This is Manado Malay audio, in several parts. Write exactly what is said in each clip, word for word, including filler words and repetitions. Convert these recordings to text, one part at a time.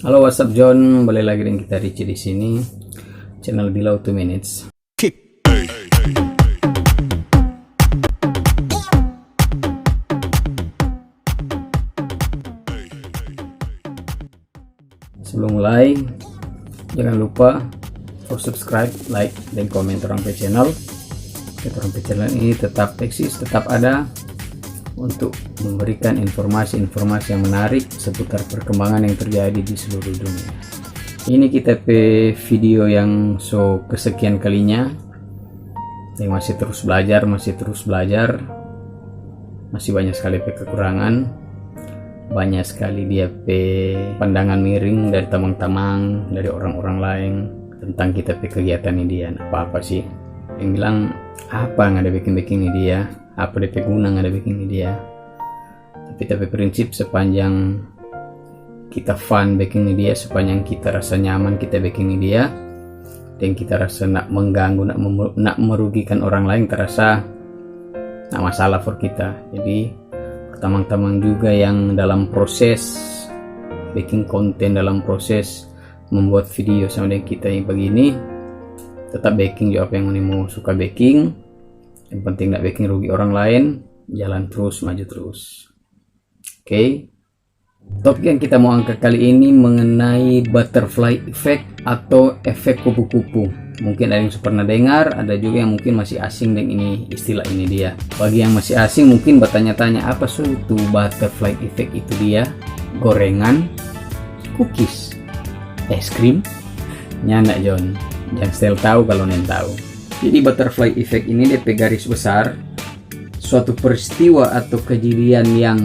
Halo, what's up, John? Balik lagi dengan kita, Richie, di sini. Channel Below Two Minutes. Kick. Sebelum mulai, jangan lupa for subscribe, like, dan komen orang pe channel. Kita orang pe channel ini tetap eksis, tetap ada untuk memberikan informasi-informasi yang menarik seputar perkembangan yang terjadi di seluruh dunia. Ini kita pe video yang so kesekian kalinya. Yang masih terus belajar, masih terus belajar. Masih banyak sekali pe kekurangan. Banyak sekali dia pe pandangan miring dari tamang-tamang, dari orang-orang lain tentang kita pe kegiatan ini dia. Nggak apa-apa sih. Yang bilang, apa yang ada bikin-bikin ini dia? Apa dia pe guna yang ada bikin ini dia? Tapi, tapi prinsip sepanjang kita fun bikin dia, sepanjang kita rasa nyaman kita bikin dia, dan kita rasa nak mengganggu, nak mem-, nak merugikan orang lain, terasa nak masalah for kita. Jadi, tamang-tamang juga yang dalam proses bikin konten, dalam proses membuat video sama dengan kita yang begini, tetap bikin juga apa yang ngoni mau suka bikin. Yang penting nak bikin rugi orang lain, jalan terus, maju terus. Oke. Topik yang kita mau angkat kali ini mengenai butterfly effect atau efek kupu-kupu. Mungkin ada yang su pernah dengar, ada juga yang mungkin masih asing dengan ini, istilah ini dia. Bagi yang masih asing, mungkin bertanya-tanya, apa su itu butterfly effect itu dia? Gorengan, cookies, es krim? Nyanda, John. Jang style tahu kalau neng tahu. Jadi, butterfly effect ini, dia pe garis besar, suatu peristiwa atau kejadian yang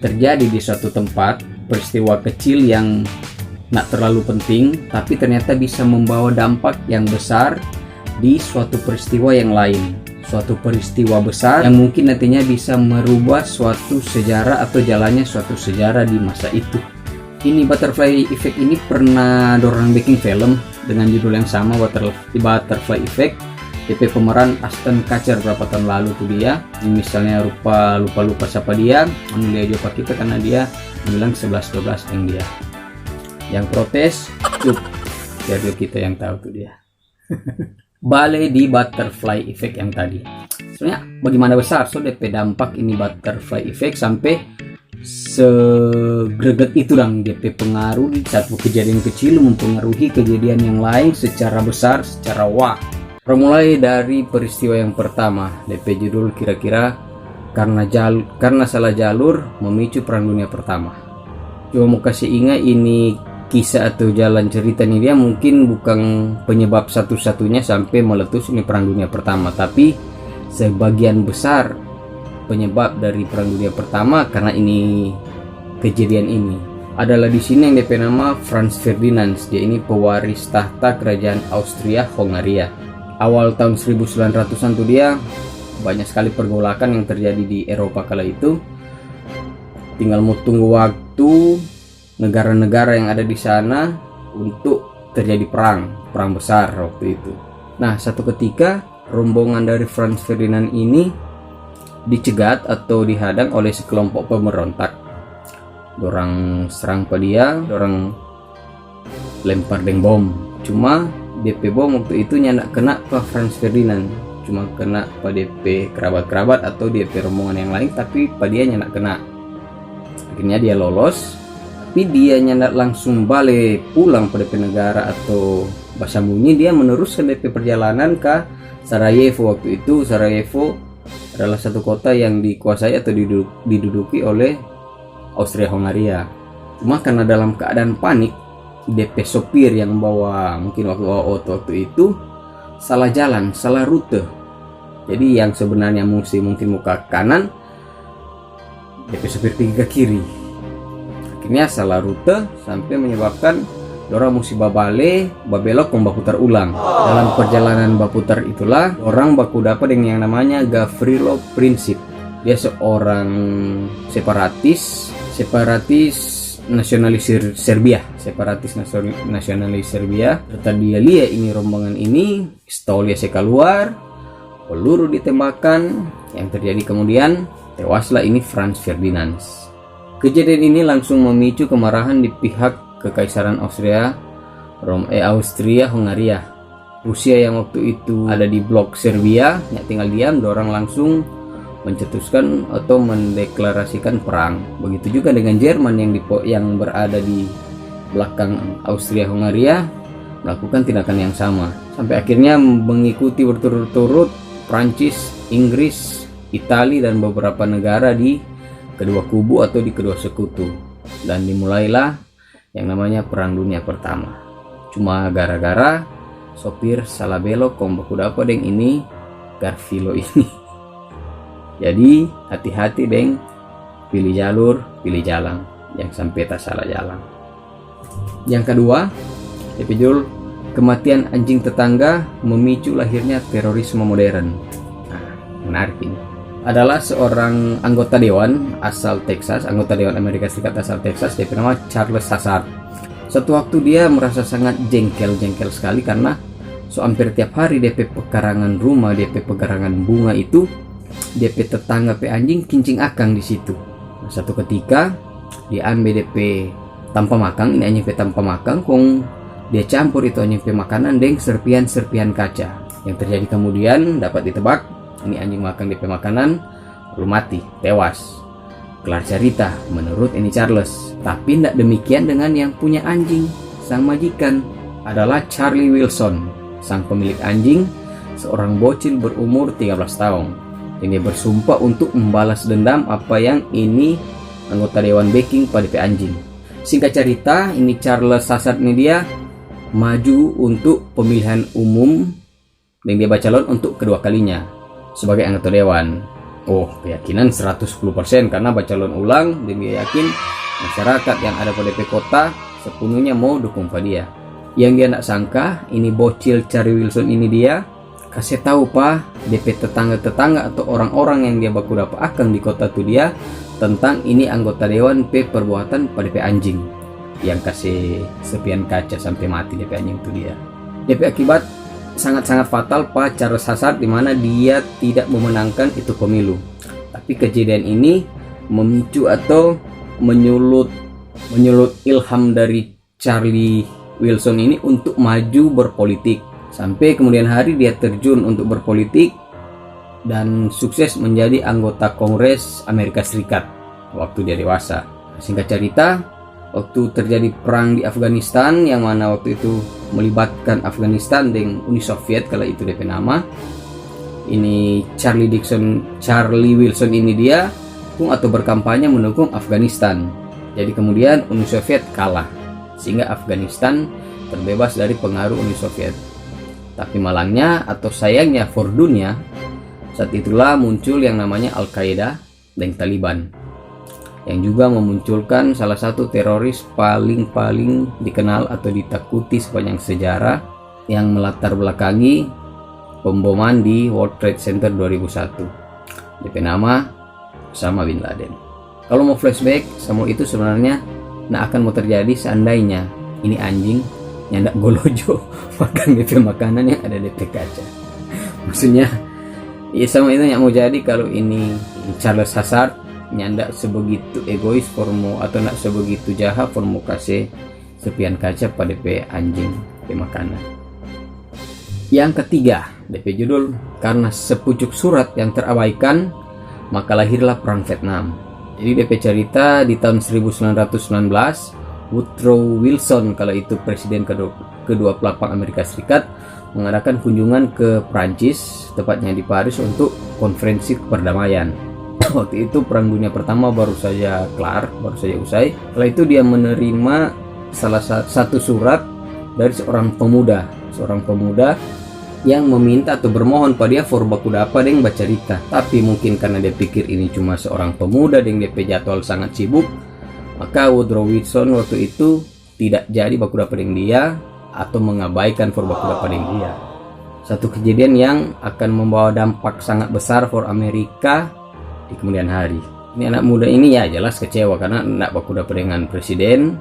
terjadi di suatu tempat, peristiwa kecil yang nak terlalu penting, tapi ternyata bisa membawa dampak yang besar di suatu peristiwa yang lain. Suatu peristiwa besar yang mungkin nantinya bisa merubah suatu sejarah atau jalannya suatu sejarah di masa itu. Ini butterfly effect ini pernah dorang bikin film dengan judul yang sama, Butter-, Butterfly Effect. Dia pe pemeran Ashton Kutcher berapa tahun lalu tu dia. Misalnya rupa, lupa-lupa siapa dia, anu dia juga pa kita karena dia bilang sebelas dua belas yang dia. Yang protes, cup. Biar juga kita yang tahu tu dia. Bale di butterfly effect yang tadi. Sebenarnya bagaimana besar so depe dampak ini butterfly effect sampe segreget itu dang depe pengaruh di satu kejadian kecil mempengaruhi kejadian yang lain secara besar, secara wah. Mulai dari peristiwa yang pertama, depe judul kira-kira karena jal-, karena salah jalur memicu Perang Dunia Pertama. Cuma mo kase inga, ini kisah atau jalan cerita ni dia mungkin bukang penyebab satu-satunya sampe meletus ini Perang Dunia Pertama, tapi sebagian besar penyebab dari Perang Dunia Pertama karena ini kejadian ini. Adalah di sini yang depe nama Franz Ferdinand, dia ini pewaris tahta kerajaan Austria Hongaria. Awal tahun seribu sembilan ratusan tu dia banyak sekali pergolakan yang terjadi di Eropa kala itu. Tinggal mo tunggu waktu negara-negara yang ada di sana untuk terjadi perang, perang besar waktu itu. Nah, satu ketika rombongan dari Franz Ferdinand ini dicegat atau dihadang oleh sekelompok pemberontak. Dorang serang pa dia, dorang lempar deng bom. Cuma depe bom waktu itu nyanda kena pa Franz Ferdinand, cuma kena pa depe kerabat-kerabat atau depe rombongan yang lain, tapi pa dia nyanda kena. Akhirnya dia lolos, tapi dia nyanda langsung bale pulang pa depe negara atau basambunyi, dia meneruskan depe perjalanan ka Sarajevo. Waktu itu Sarajevo adalah satu kota yang dikuasai atau didu-, diduduki oleh Austria-Hongaria. Cuma karena dalam keadaan panik, depe sopir yang bawa, mungkin waktu bawa oto waktu itu, salah jalan, salah rute. Jadi yang sebenarnya musti mungkin mo ka kanan, depe sopir pigi ka kiri. Akhirnya salah rute sampe menyebabkan dorang musti babale, babelok kong baputar ulang. Dalam perjalanan baputar itulah, dorang baku dapa deng yang namanya Gavrilo Princip. Dia seorang separatis, separatis nasionalis Ser-, Serbia, separatis nasio-, nasionalis Serbia. Serta dia lia ini rombongan ini, pistolnya se kaluar, peluru ditembakkan. Yang terjadi kemudian, tewaslah ini Franz Ferdinand. Kejadian ini langsung memicu kemarahan di pihak Kekaisaran Austria Rom eh Austria Hungaria. Rusia yang waktu itu ada di blok Serbia, nggak tinggal diam, dorang langsung mencetuskan atau mendeklarasikan perang. Begitu juga dengan Jerman yang di yang berada di belakang Austria Hungaria melakukan tindakan yang sama. Sampai akhirnya mengikuti berturut-turut Prancis, Inggris, Itali, dan beberapa negara di kedua kubu atau di kedua sekutu. Dan dimulailah yang namanya Perang Dunia Pertama. Cuma gara-gara sopir salah belok kong baku dapa deng ini Garfilo ini. Jadi hati-hati deng pilih jalur, pilih jalan, yang sampai ta salah jalan. Yang kedua, episode kematian anjing tetangga memicu lahirnya terorisme modern. Nah, menarik ini. Adalah seorang anggota dewan asal Texas, anggota dewan Amerika Serikat asal Texas, dia bernama Charles Hazard. Suatu waktu dia merasa sangat jengkel-jengkel sekali karena so hampir tiap hari dia pe pekarangan rumah, dia pe pekarangan bunga itu, dia pe tetangga pe anjing kincing akang di situ. Nah, satu ketika dia ambe dia pe tampa makang, ini anjing pe tampa makang, kong dia campur itu anjing pe makanan deng serpihan-serpihan kaca. Yang terjadi kemudian dapat ditebak, ini anjing makang dia pe makanan, lalu mati, tewas. Kelar cerita, menurut ini Charles. Tapi ndak demikian dengan yang punya anjing, sang majikan. Adalah Charlie Wilson, sang pemilik anjing, seorang bocil berumur tiga belas tahun. Ini bersumpah untuk membalas dendam apa yang ini anggota dewan beking pa depe anjing. Singkat cerita, ini Charles Hazard ni dia maju untuk pemilihan umum deng dia bacalon untuk kedua kalinya sebagai anggota dewan. Oh, keyakinan seratus sepuluh persen karena bacalon ulang deng dia yakin masyarakat yang ada pada depe kota sepenuhnya mau dukung pa dia. Yang dia ndak sangka, ini bocil Charlie Wilson ini dia kase tau pa depe tetangga-tetangga atau orang-orang yang dia baku dapa akang di kota tu dia tentang ini anggota dewan pe perbuatan pa depe anjing yang kase serpihan kaca sampe mati depe anjing tu dia. Depe akibat sangat-sangat fatal pa Charles Hazard di mana dia tidak memenangkan itu pemilu. Tapi kejadian ini memicu atau menyulut menyulut ilham dari Charlie Wilson ini untuk maju berpolitik. Sampai kemudian hari dia terjun untuk berpolitik dan sukses menjadi anggota Kongres Amerika Serikat waktu dia dewasa. Singkat cerita, waktu terjadi perang di Afghanistan, yang mana waktu itu melibatkan Afghanistan deng Uni Soviet, kala itu depe nama, ini Charlie Dixon, Charlie Wilson ini dia dukung atau berkampanye mendukung Afghanistan. Jadi kemudian Uni Soviet kalah, sehingga Afghanistan terbebas dari pengaruh Uni Soviet. Tapi malangnya atau sayangnya for dunia, saat itulah muncul yang namanya Al-Qaeda deng Taliban, yang juga memunculkan salah satu teroris paling-paling dikenal atau ditakuti sepanjang sejarah yang melatar belakangi pemboman di World Trade Center dua ribu satu. Depe nama Osama bin Laden. Kalau mau flashback, semua itu sebenarnya ndak akan mau terjadi seandainya ini anjing nyanda golojo makan depe makanan yang ada depe kaca. Maksudnya, ya sama itu ndak mau jadi kalau ini Charles Hazard nyanda sebegitu egois for mo atau ndak sebegitu jahat for mo kase serpihan kaca pa depe anjing pe makanan. Yang ketiga, depe judul Karena Sepucuk Surat yang Terabaikan, Maka Lahirlah Perang Vietnam. Jadi depe cerita di tahun seribu sembilan ratus sembilan belas, Woodrow Wilson, kala itu presiden kedua, kedua puluh delapan Amerika Serikat, mengadakan kunjungan ke Prancis, tepatnya di Paris, untuk konferensi perdamaian. Waktu itu Perang Dunia Pertama baru saja kelar, baru saja usai. Setelah itu dia menerima salah sa- satu surat dari seorang pemuda, seorang pemuda yang meminta atau bermohon pa dia for baku dapa deng bacarita. Tapi mungkin karena dia pikir ini cuma seorang pemuda deng depe jadwal sangat sibuk, maka Woodrow Wilson waktu itu tidak jadi baku dapa deng dia atau mengabaikan for baku dapa deng dia. Satu kejadian yang akan membawa dampak sangat besar for Amerika di kemudian hari. Ini anak muda ini ya jelas kecewa karena ndak baku dapa dengan presiden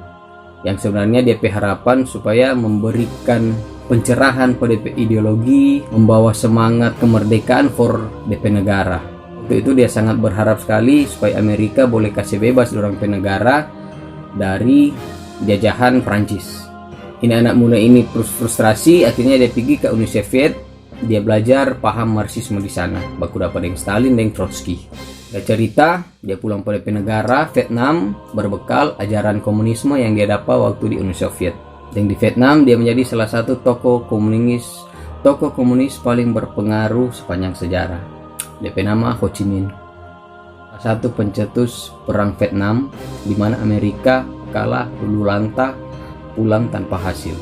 yang sebenarnya depe harapan supaya memberikan pencerahan pa depe ideologi, membawa semangat kemerdekaan for depe negara. Waktu itu dia sangat berharap sekali supaya Amerika boleh kase bebas dorang pe negara dari jajahan Prancis. Ini anak muda ini frus-, frustrasi, akhirnya dia pigi ka Uni Soviet, dia belajar paham Marxisme di sana, baku dapa deng Stalin deng Trotsky. Dia cerita, dia pulang pa dia pe negara, Vietnam, berbekal ajaran komunisme yang dia dapa waktu di Uni Soviet. Deng di Vietnam, dia menjadi salah satu tokoh komunis, tokoh komunis paling berpengaruh sepanjang sejarah. Dia pe nama Ho Chi Minh. Salah satu pencetus perang Vietnam, di mana Amerika kalah lulu lanta, pulang tanpa hasil.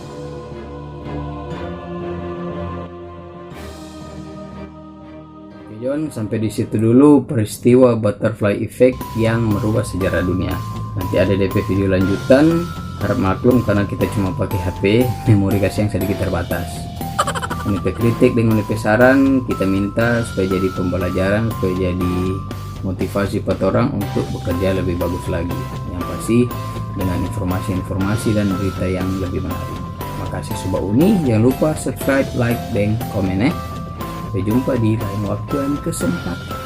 Oke, John, sampai di situ dulu peristiwa butterfly effect yang merubah sejarah dunia. Nanti ada D P video lanjutan. Harap maklum karena kita cuma pakai H P, memori kasih yang sedikit terbatas. Ngoni pe kritik deng ngoni pe saran kita minta supaya jadi pembelajaran, supaya jadi motivasi pa torang untuk bekerja lebih bagus lagi. Yang pasti dengan informasi-informasi dan berita yang lebih menarik. Makasih Sobat Uni, jangan lupa subscribe, like, deng komen eh. Sampai jumpa di lain waktu dan kesempatan.